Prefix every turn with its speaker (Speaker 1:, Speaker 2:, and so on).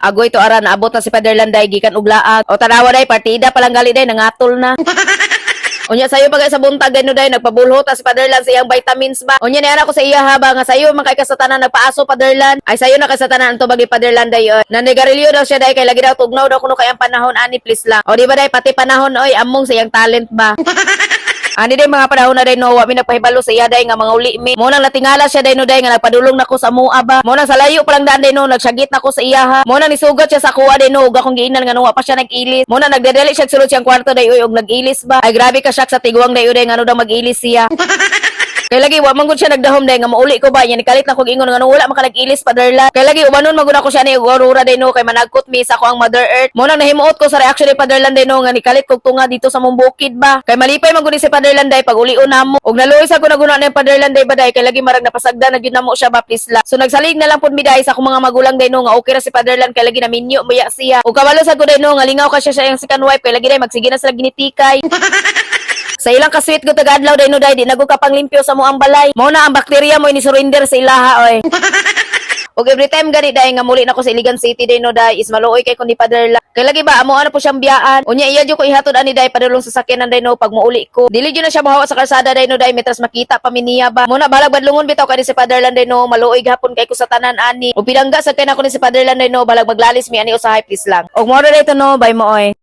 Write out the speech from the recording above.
Speaker 1: Agoy to ara, naabot na si Father Landay gikan og laag. O tanawa day, partida pa lang gali day, nangatol na. Unya sayo pag sa buntag day no day, nagpabulhot ta si Father Lan sa iyang vitamins ba. Unya niana ko sa iya ha ba nga sayo man kay ka sa tanan nagpaaso, Father Lan. Ay, sayo na kay sa tanan ang tubag ni Father Lan day oy. Nanigarilyo daw siya day kay lagi daw tugnaw daw kuno kay ang panahon ani, please lang. O di ba day, pati panahon oy among sa iyang talent ba. Ani day mga panahon na day no, wa mi nagpahibalo sa iya day nga mga uli mi. Mo nang natingala siya day no day nga nagpadulong nako sa mua ba. Mo nang sa layo pa lang daan day no, nagsyagit nako sa iya ha. Mo nang nisugat siya sa kuha day no, ug akong giingnan nga wa pa siya nag-ilis. Mo nang nagdadali siya sulod siyang kwarto day uy og nag-ilis ba. Ay, grabe ka siya sa tiguang day uy day ngano daw mag-ilis siya. Kay lagi wa man gud siya nagdahom day nga mauli ko ba, yan kalit na kog ingon nga wala man ka nag-ilis, Father Lan. Kay lagi ubanon man gud ako siya ni og aurora day no kay managkot mi sa ako ang Mother Earth. Mo nang nahimuot ko sa reaction ni Father Lan day no nga nikalit kog tunga dito sa mong bukid ba. Kay malipay man gud ni si Father Lan day pag ulion namo. Og naluoy sa ko naguna ni Father Lan day ba day kay lagi marag napasagdan na gyud namo siya ba, please lang. So nagsalig na lang pud mi day sa akong mga magulang day no nga okay ra si Father Lan kay lagi naminyo mo ya siya. Og kabalo sa ko day no nga lingaw ka siya sa iyang second wife kay lagi day magsige na sila ginitikay. Sa ilang ka-sweet ko taga-adlaw day no day, di nago ka panglimpyo sa mo ang balay. Mao na ang bakterya mo ini surrender sa ilaha oy. Og every time gani day nga muli na ko sa Iligan City day no day is maluoy kay kundi Father Lan. Kay lagi ba amo ano po siyang biyaan. Unya iya jud ko ihatod ani day padulong sa sakyanan day no pag muuli ko. Dili jud na siya mohawa sa kalsada day no day mitras makita pa mi niya ba. Mo na balag badlungon bitaw kay ni si Father Lan day no, maluoy gihapon kay ko sa tanan ani. Ug pinangga sa kay nako ni si Father Lan day no, balag maglalis mi ani usahay, please lang. Og mo na day to no, bye mo oy.